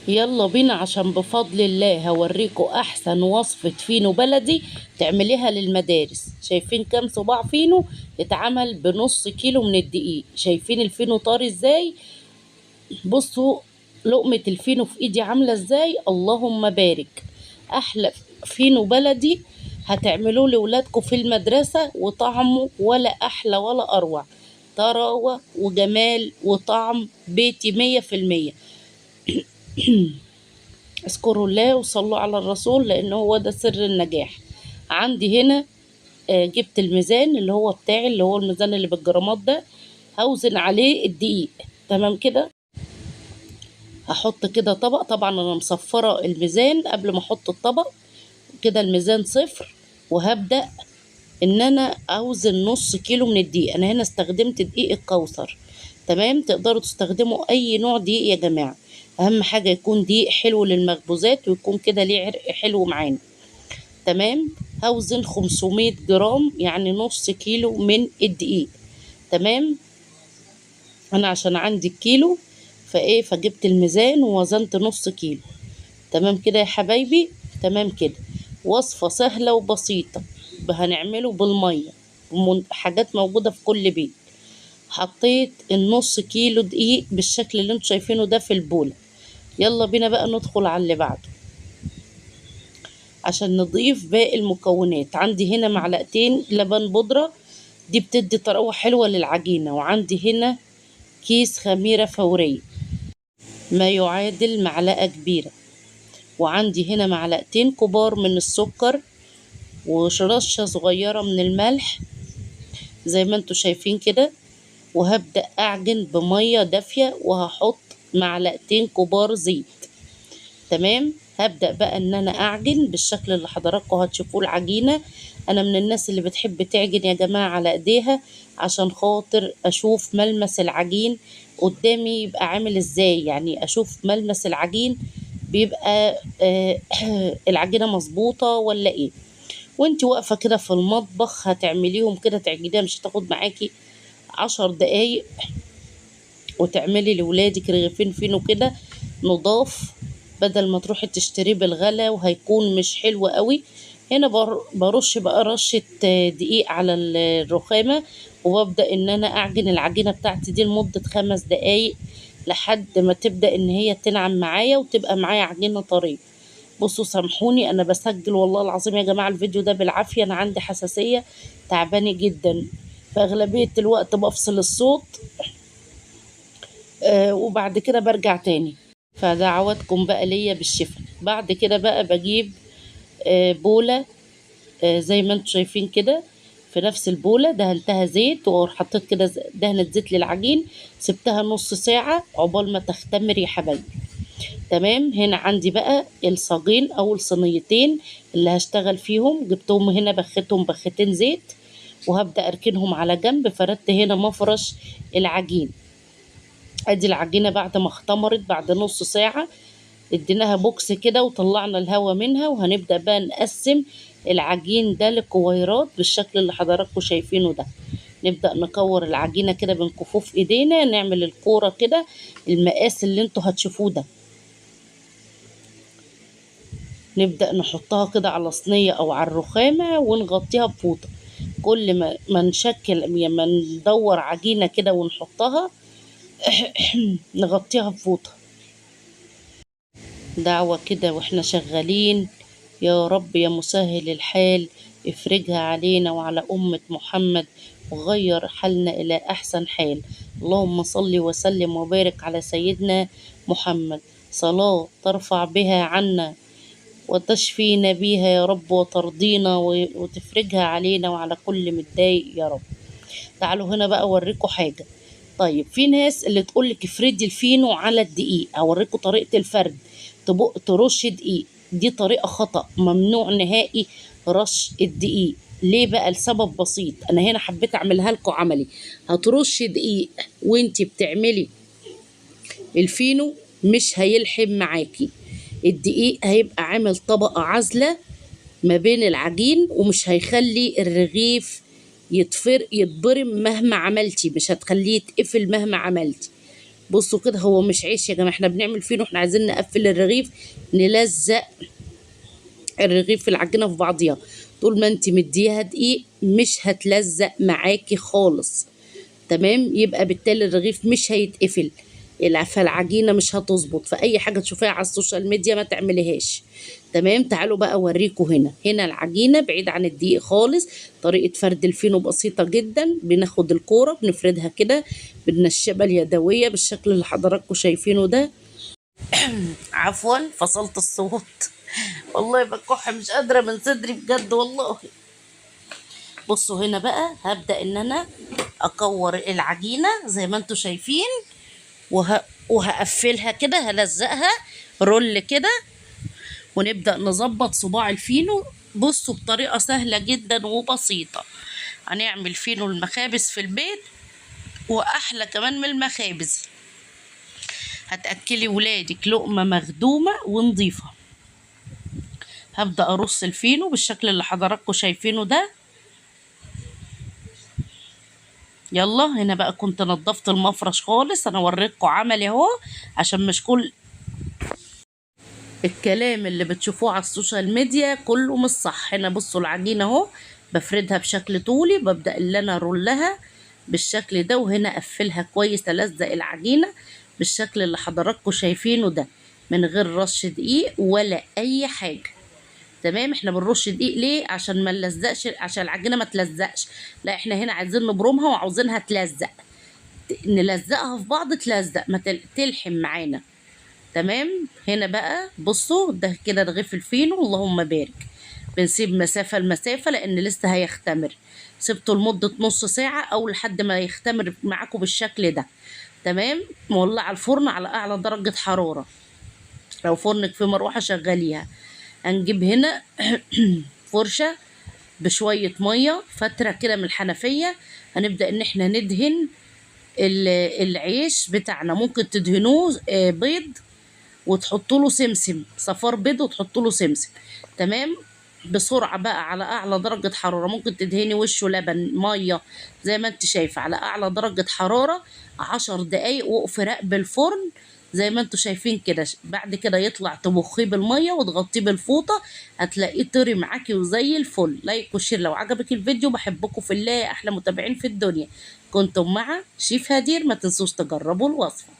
يلا بينا عشان بفضل الله هوريكم احسن وصفة فينو بلدي تعمليها للمدارس. شايفين كام صباع فينو اتعمل بنص كيلو من الدقيق؟ شايفين الفينو طاري ازاي؟ بصوا لقمة الفينو في ايدي عاملة ازاي، اللهم بارك. احلى فينو بلدي هتعملوه لولادكم في المدرسة، وطعمه ولا احلى ولا اروع، طراوة وجمال وطعم بيتي 100%. اذكروا الله وصلوا على الرسول، لان هو ده سر النجاح. عندي هنا جبت الميزان اللي هو بتاعي، اللي هو الميزان اللي بالجرامات ده، هوزن عليه الدقيق. تمام كده، هحط كده طبق. طبعا انا مصفرة الميزان قبل ما احط الطبق كده، الميزان صفر. وهبدأ ان انا اوزن نص كيلو من الدقيق. انا هنا استخدمت دقيق الكوثر، تمام؟ تقدروا تستخدموا اي نوع دقيق يا جماعة، اهم حاجة يكون دقيق حلو للمخبوزات ويكون كده ليه عرق حلو معانا. تمام، هوزن 500 جرام، يعني نص كيلو من الدقيق. تمام، انا عشان عندي الكيلو فجبت الميزان ووزنت نص كيلو. تمام كده يا حبايبي، تمام كده. وصفة سهلة وبسيطة، هنعمله بالمية، حاجات موجودة في كل بيت. حطيت النص كيلو دقيق بالشكل اللي انتوا شايفينه ده في البولة. يلا بينا بقى ندخل على اللي بعده عشان نضيف باقي المكونات. عندي هنا معلقتين لبن بودرة، دي بتدي طراوة حلوة للعجينة. وعندي هنا كيس خميرة فورية ما يعادل معلقة كبيرة. وعندي هنا معلقتين كبار من السكر ورشة صغيرة من الملح زي ما انتوا شايفين كده. وهبدأ أعجن بمية دافية، وهحط معلقتين كبار زيت. تمام، هبدأ بقى ان انا اعجن بالشكل اللي حضراتكم هتشوفوه العجينة. انا من الناس اللي بتحب تعجن يا جماعة على ايديها عشان خاطر اشوف ملمس العجين قدامي يبقى عامل ازاي، يعني اشوف ملمس العجين بيبقى العجينة مظبوطة ولا ايه. وانت واقفة كده في المطبخ هتعمليهم كده تعجنيها، مش هتاخد معاكي 10 دقايق، وتعملي لولادك رغيفين فينو كده نضاف، بدل ما تروحي تشتريه بالغلا وهيكون مش حلو قوي. هنا برش بقى رشة دقيق على الرخامة، وببدأ ان انا اعجن العجينة بتاعتي دي لمدة 5 دقايق لحد ما تبدأ ان هي تنعم معايا وتبقى معايا عجينة طرية. بصوا سامحوني انا بسجل والله العظيم يا جماعة الفيديو ده بالعافية، انا عندي حساسية تعبانة جدا، فاغلبية الوقت بفصل الصوت، وبعد كده برجع تاني. فدعواتكم بقى ليا بالشفاء. بعد كده بقى بجيب بولة، زي ما انتم شايفين كده، في نفس البولة دهنتها زيت وحطيت كده دهنة زيت للعجين، سبتها نص ساعة عقبال ما تختمر يا حبايبي. تمام، هنا عندي بقى الصاجين او الصينيتين اللي هشتغل فيهم، جبتهم هنا بختهم بختين زيت وهبدأ اركنهم على جنب. فردت هنا مفرش العجين، ادي العجينة بعد ما اختمرت بعد نص ساعة، اديناها بوكس كده وطلعنا الهوا منها. وهنبدأ بقى نقسم العجين ده لكويرات بالشكل اللي حضراتكم شايفينه ده. نبدأ نكور العجينة كده بين كفوف ايدينا، نعمل الكورة كده المقاس اللي انتوا هتشوفوه ده. نبدأ نحطها كده على صينية او على الرخامة ونغطيها بفوطة. كل ما نشكل، يعني ما ندور عجينة كده ونحطها نغطيها بفوطة. دعوة كده واحنا شغالين، يا رب يا مسهل الحال افرجها علينا وعلى أمة محمد وغير حالنا إلى أحسن حال. اللهم صل وسلم وبارك على سيدنا محمد، صلاة ترفع بها عنا وتشفينا بيها يا رب، وترضينا وتفرجها علينا وعلى كل متضايق يا رب. تعالوا هنا بقى أوريكم حاجة. في ناس اللي تقول لك افردي الفينو على الدقيق، أوريكم طريقة الفرد، ترش دقيق. دي طريقة خطأ، ممنوع نهائي رش الدقيق. ليه بقى؟ لسبب بسيط، أنا هنا حبيت أعملها لكم عملي. هترشي دقيق وانتي بتعملي الفينو مش هيلحم معاكي، الدقيق هيبقى عامل طبقة عازلة ما بين العجين، ومش هيخلي الرغيف يتبرم مهما عملتي، مش هتخليه يتقفل مهما عملتي. بصوا كده، هو مش عيش يا جماعة، احنا بنعمل فينو، احنا عايزين نقفل الرغيف، نلزق الرغيف في العجينة في بعضيها. طول ما انت مديها دقيق مش هتلزق معاكي خالص، تمام؟ يبقى بالتالي الرغيف مش هيتقفل، فالعجينة مش هتظبط. فأي حاجة تشوفيها على ال social media ما تعمليهاش، تمام؟ تعالوا بقى اوريكم هنا. هنا العجينة بعيد عن الدقيق خالص. طريقة فرد الفينو بسيطة جدا، بناخد الكورة بنفردها كده بالنشابة اليدوية بالشكل اللي حضراتكم شايفينه ده. عفوا فصلت الصوت، والله بكح مش قادرة من صدري بجد والله. بصوا هنا بقى هبدأ ان انا اكور العجينة زي ما انتم شايفين، وهقفلها كده، هلزقها roll كده، ونبدأ نظبط صباع الفينو. بصوا بطريقة سهلة جدا وبسيطة هنعمل فينو المخابز في البيت، وأحلى كمان من المخابز. هتأكلي ولادك لقمة مخدومة ونظيفة. هبدأ أرص الفينو بالشكل اللي حضراتكم شايفينه ده. يلا هنا بقى كنت نظفت المفرش خالص، انا وريتكم عملي اهو عشان مش كل الكلام اللي بتشوفوه على ال social media كله مش صح. هنا بصوا العجينة اهو بفردها بشكل طولي، ببدأ اللي انا ارولها بالشكل ده، وهنا اقفلها كويس، الزق العجينة بالشكل اللي حضراتكم شايفينه ده من غير رش دقيق ولا اي حاجة، تمام؟ احنا بنرش دقيق ليه؟ عشان ما نلزقش، عشان العجينة ما تلزقش. لا احنا هنا عايزين نبرمها وعاوزينها تلزق، نلزقها في بعض، تلزق ما تلحم معانا، تمام؟ هنا بقى بصوا ده كده رغيف الفينو، اللهم بارك. بنسيب مسافة المسافة لان لسه هيختمر، سبته لمدة نص ساعة او لحد ما يختمر معاكم بالشكل ده، تمام؟ مولعه الفرن على اعلى درجه حرارة، لو فرنك في مروحة شغليها. هنجيب هنا فرشة بشوية مية فترة كده من الحنفية، هنبدأ ان احنا ندهن العيش بتاعنا. ممكن تدهنوه بيض وتحطوا له سمسم، صفار بيض وتحطوا له سمسم، تمام؟ بسرعة بقى على أعلى درجة حرارة. ممكن تدهني وشه لبن مية زي ما انت شايفة على أعلى درجة حرارة 10 دقايق، وقف راقب الفرن زي ما انتوا شايفين كده. بعد كده يطلع تبخيه بالمية وتغطيه بالفوطة، هتلاقيه طري معاكي وزي الفل. like و share لو عجبك الفيديو. بحبكم في الله، احلى متابعين في الدنيا. كنتم مع شيف هدير، ما تنسوش تجربوا الوصفة.